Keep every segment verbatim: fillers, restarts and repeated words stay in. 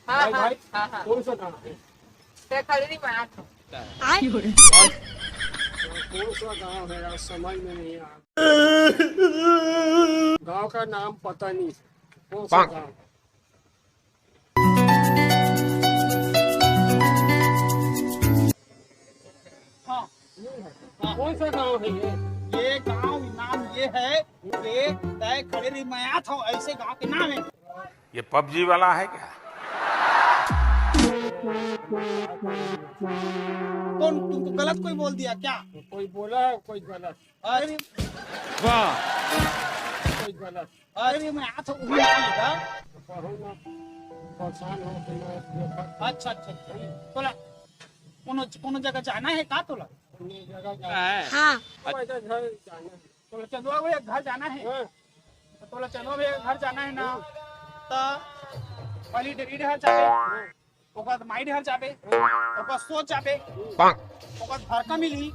हाँ, भाई, हाँ, भाई, हाँ, हाँ। कौन सा गाँव है? ते खड़री में आठ। कौन सा गाँव है यार, समझ में नहीं आ रहा। गाँव का नाम पता नहीं, कौन सा गाँव? हाँ। कौन सा गाँव है ये? ये गाँव नाम ये है कि तय खड़ेरी मयात हो, ऐसे गाँव के नाम है। ये पबजी वाला है क्या? कौन तुमको गलत कोई बोल दिया क्या? कोई बोला है, कोई गलत। अरे वाह। कोई गलत। अरे मैं आ तो वही आ गया। परेशान हो तो मैं अच्छा, अच्छा, अच्छा। तोला कोनो, कोनो जगह जाना है का तोला? कोनो जगह जाना है। हाँ। अच्छा। घर जाना है। तोला चंदवा भैया घर जाना है। हाँ। तो तोला चंदवा भैया घर जाना है ना, तो पहली डेरी घर जाबे, ओकर बाद माई घर जाबे, ओकर बाद सोच जाबे, ओकर बाद घर का मिलही,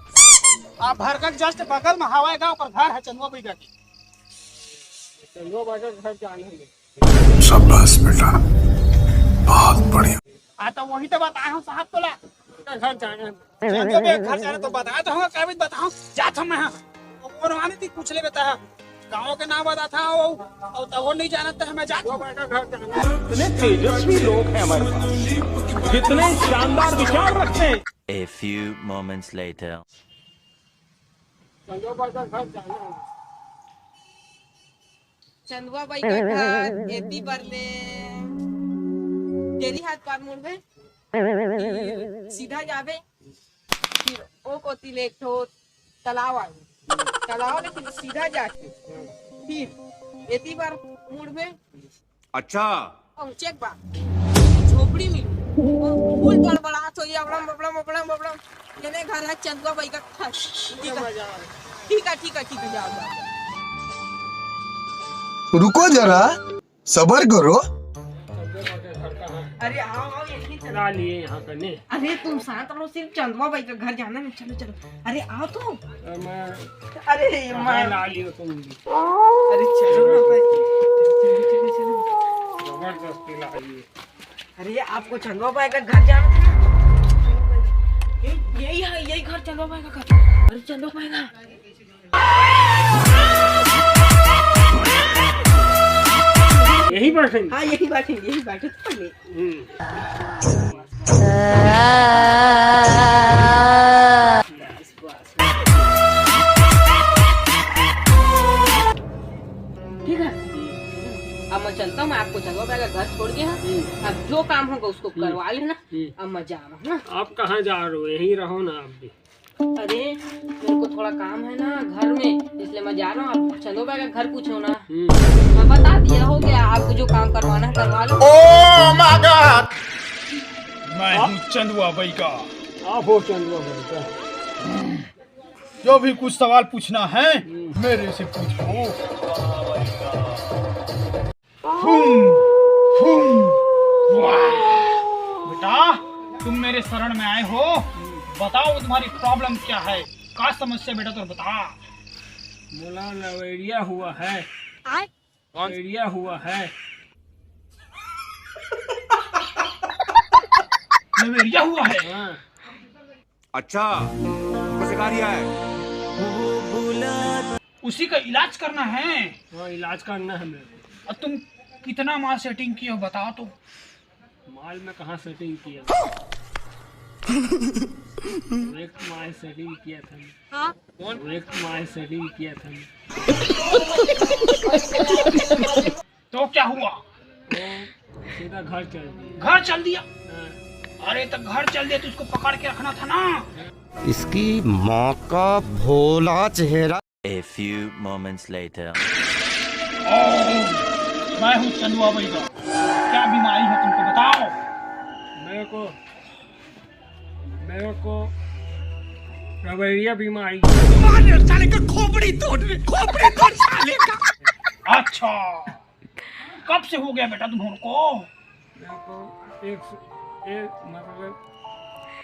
आ घर का just बगल में हवाई गाँव पर घर है चंदवा भैया के। चंदवा भैया घर जाना है। शाबाश बेटा, बहुत बढ़िया। आ, तो वही तो बताए हूँ साहब तोला। घर जाना है। चंदवा भैया घर जाना तो बताए तो हूँ, क्या भी बताऊँ, जात हूँ मैं, हाँ। और वहाँ नहीं पूछ ले बेटा, गाँव के नाम बताता हूँ, और तब वो नहीं जानता है, मैं जात हूँ। घर जाना है। इतने तेजस्वी लोग हैं हमारे पास, कितने शानदार विचार रखते हैं। A few moments later. चंदवा भैया घर जाना है। चंदवा बाई का घर एती बर ले डेरी हाथ पार मुड़बे, फिर सीधा जाबे, फिर ओ कोती ले एक ठो तालाब आवे, तालाब ले फिर सीधा जाके फिर एती बर मुड़बे। अच्छा। पहुंचे के बाद झोपड़ी मिली, वो फूल बड़बड़ात होई, अबड़म, अबड़म, अबड़म, अबड़म। एने घर है चंदवा बाई का घर। ठीक है, ठीक है, ठीक है, ठीक है, जाओ, जाओ, जाओ। रुको जरा, सबर करो। अरे आओ, आओ, यहीं चलो। ला लिए यहाँ कने। अरे तुम शांत रहो, सिर्फ चंदवा बाई का घर जाना है, चलो, चलो। अरे आओ तो। अरे मैं अरे ये कहाँ मार। ला लियो तुम भी? अरे चलो ना भाई, चलो, चलो, चलो। जबरदस्ती ला लिए। अरे आपको चंदवा बाई का घर जाना था ना? ये, यही है, यही घर चंदवा बाई का घर। अरे चंदवा बाई का। यही बैठेंगे? हाँ, यही बैठेंगे, यही बैठे तो पहले। हम्म। ठीक है, अब मैं चलता हूँ, मैं आपको चंदवा बाई का घर छोड़ के, हाँ? हम्म। अब जो काम होगा उसको हम्म। करवा लेना। हम्म। अब मैं जा रहा हूँ ना। आप कहाँ जा रहे हो? यहीं रहो ना आप भी। अरे, मेरे को थोड़ा काम है ना घर में, इसलिए मैं जा रहा हूँ। आप चंदवा बाई का घर पूछो ना। हम्म। मैं बता दिया, हो गया, आपको जो काम करवाना है करवा लो। Oh my God! मैं हूँ चंदवा बाई का। आप हो चंदवा बाई का। जो भी कुछ सवाल पूछना है, हम्म। मेरे से पूछो। फूम, फूम, वाह। बेटा, तुम मेरे शरण में आए हो, बताओ तुम्हारी problem क्या है, का समस्या बेटा, तो बता। मोला लवेरिया हुआ है। आय? कौन? लवेरिया हुआ है। लवेरिया हुआ है? हाँ। अच्छा, तुमको सिखा रिया है। उसी का इलाज करना है। हाँ, इलाज करना है मेरे को। और तुम कितना माल setting किए हो, बताओ तो। माल में कहाँ setting किया? एक माल setting किया था मैं। हाँ? कौन? एक माल setting किया था मैं। तो क्या हुआ? वो सीधा घर चल दिया। घर चल दिया? हाँ। अरे, तो घर चल दिया तो उसको पकड़ के रखना था ना। इसकी माँ का भोला चेहरा। A few moments later. ओ, मैं हूँ चंदवा बाई का। क्या बीमारी है तुमको, बताओ। मेरे को, मेरे को लवेरिया बीमारी। मार साले का खोपड़ी तोड़, खोपड़ी तोड़ साले का। अच्छा, कब से हो गया बेटा तुम लोगों को? मेरे को एक स-, एक, मतलब,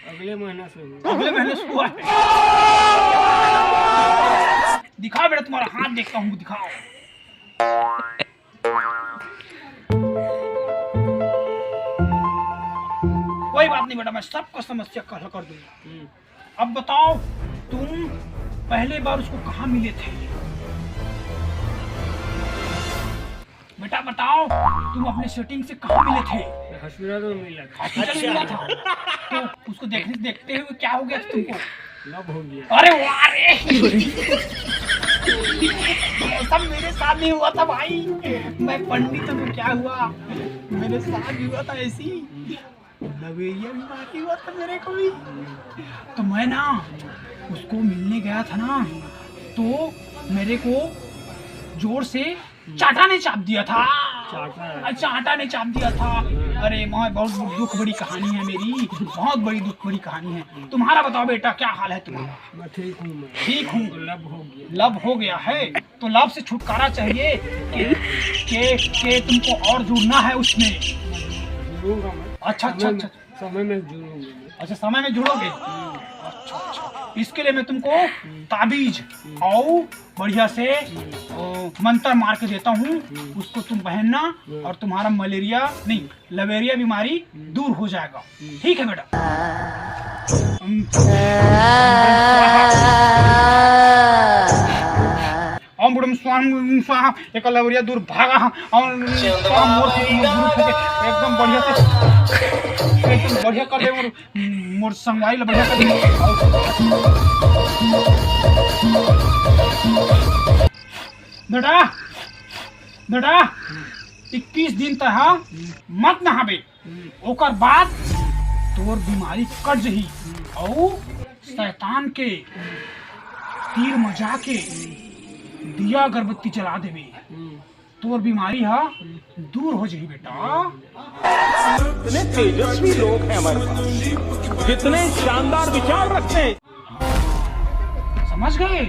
अगले महीना से हुआ। अगले महीने से हुआ है। दिखाओ बेटा, तुम्हारा हाथ देखता हूँ, दिखाओ। कोई बात नहीं बेटा, मैं सबको समस्या का हल कर दूंगा। अब बताओ, तुम पहले बार उसको कहाँ मिले थे? बेटा बताओ, तुम अपने सेटिंग से कहाँ मिले थे? हॉस्पिटल में मिला था। हॉस्पिटल में मिला था। तो उसको देखने, देखते हुए क्या हो गया था तुमको? लव हो गया। अरे वाह रे। ये सब मेरे साथ नहीं हुआ था भाई। मैं पंडित हूँ तो क्या हुआ, मेरे साथ भी हुआ था ऐसी। लवेरिया बीमारी हुआ था मेरे को भी। तो मैं ना उसको मिलने गया था ना, तो मेरे को जोर से चाटा ने चाप दिया था। चाटा? अरे, चाटा ने चाप दिया था। अरे, मैं बहुत दुख भरी कहानी है मेरी, बहुत बड़ी दुख भरी कहानी है। तुम्हारा बताओ बेटा, क्या हाल है तुम्हारा? मैं ठीक हूँ, मैं। ठीक हूँ। लव हो गया। लव हो गया है, तो लव से छुटकारा चाहिए कि, कि, कि तुमको और जुड़ना है उसमें। जुड़ूंगा मैं। अच्छा, अच्छा, समय में, अच्छा। समय में जुड़ूंगा मैं। अच्छा, समय में जुड़ोगे? अच्छा, अच्छा। इसके लिए मैं तुमको ताबीज और बढ़िया से, ओ, मंत्र मार के देता हूँ, उसको तुम पहनना और तुम्हारा मलेरिया नहीं, लवेरिया बीमारी दूर हो जाएगा। ठीक है बेटा। ओम बुड़म स्वाहा, स्वाहा, एक लवरिया दूर भागा, और स्वाहा मोर से मोर गुरु थे, एकदम बढ़िया से, एकदम बढ़िया कर दे मोर, मोर संगवारी ला बढ़िया कर दे। बेटा, बेटा, इक्कीस दिन तक मत नहाबे। ओकर बाद तोर बीमारी कट जही, अऊ शैतान के तीर म जाके दिया अगरबत्ती जला देबे, तोर बीमारी ह दूर हो जही बेटा। इतने तेजस्वी लोग हैं हमारे पास, कितने शानदार विचार रखते हैं। समझ गए?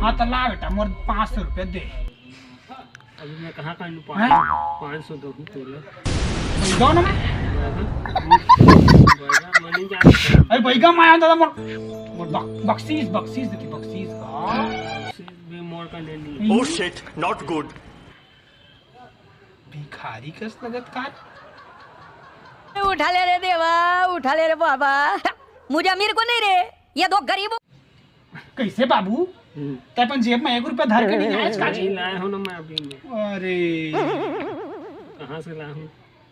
हाँ, तो ला बेटा, मोर पाँच सौ रुपया दे। अभी मैं कहाँ का लूँ? हैं? पाँच सौ दो तोला। बैगा ना मैं। बैगा, मैं नहीं जानता। अरे बैगा मैं दादा मोर, मोर बक-, बकसीस, बकसीस देती, बकसीस का। बकसीस भी मोर का ले ली। Oh shit, not good। भिखारी कस लगत का। उठा ले रे देवा, उठा ले रे बाबा। मुझे अमीर को नहीं रे, ये दो गरीबों। कैसे बाबू? हम्म। तै अपन जेब में एक रुपया धर के नहीं आयस का जी? नहीं लाया हूँ ना मैं अभी में। अरे। कहाँ से लाया हूँ?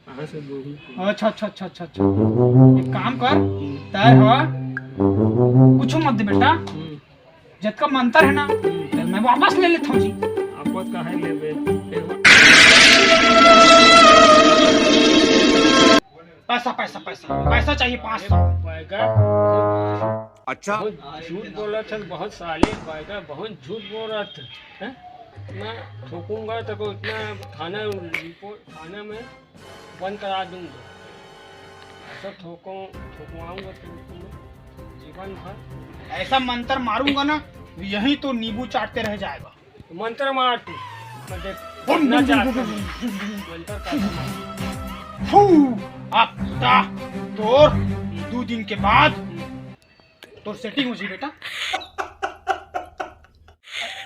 कहाँ से दूँ? अच्छा, अच्छा, अच्छा, अच्छा, अच्छा। एक काम कर, तै ह कुछ मत दे बेटा। हम्म। जतका मंतर है ना, हम्म। तै मैं वापस ले लेता हूँ जी। आप कहाँ लेबे? पैसा, पैसा, पैसा, पैसा चाहिए पाँच सौ। अच्छा। बहुत झूठ बोलत है, बहुत साले बैगा, बहुत झूठ बोलत है। मैं ठोकूंगा तो को इतना थाना रिपोर्ट, थाना में बंद करा दूंगा। ऐसा ठोको, ठोकवाऊंगा तो तुम जीवन भर। ऐसा मंत्र मारूंगा ना, यही तो नींबू चाटते रह जाएगा। मंत्र मार तू। मैं देख, ओम ना चाहता हूँ। मंत्र का फू, अब ता, तोर दो दिन के बाद तोर सेटिंग हो जी बेटा।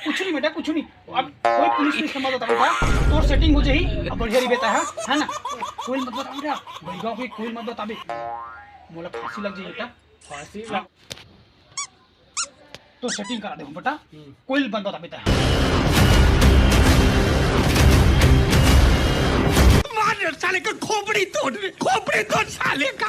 कुछ नहीं बेटा, कुछ नहीं। अब कोई पुलिस नहीं समझ आता बेटा, तोर सेटिंग हो जाही। अब बढ़िया रही बेटा, है, है ना? कोई मत बता बेटा, बढ़िया कोई, कोई मत बता बे। मोला फांसी लग जाही बेटा। फांसी लग तो सेटिंग करा दे बेटा। हम्म। कोई बंद बता बेटा। मार साले का खोपड़ी तोड़, खोपड़ी तोड़ साले का।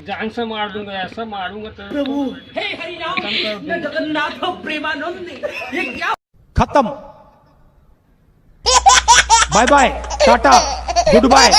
जान से मार दूंगा, ऐसा मारूंगा तो प्रभु। हे हरिराम कृष्ण जगन्नाथ प्रेमानंद, ये क्या? खत्म। बाय बाय, टाटा, गुड बाय।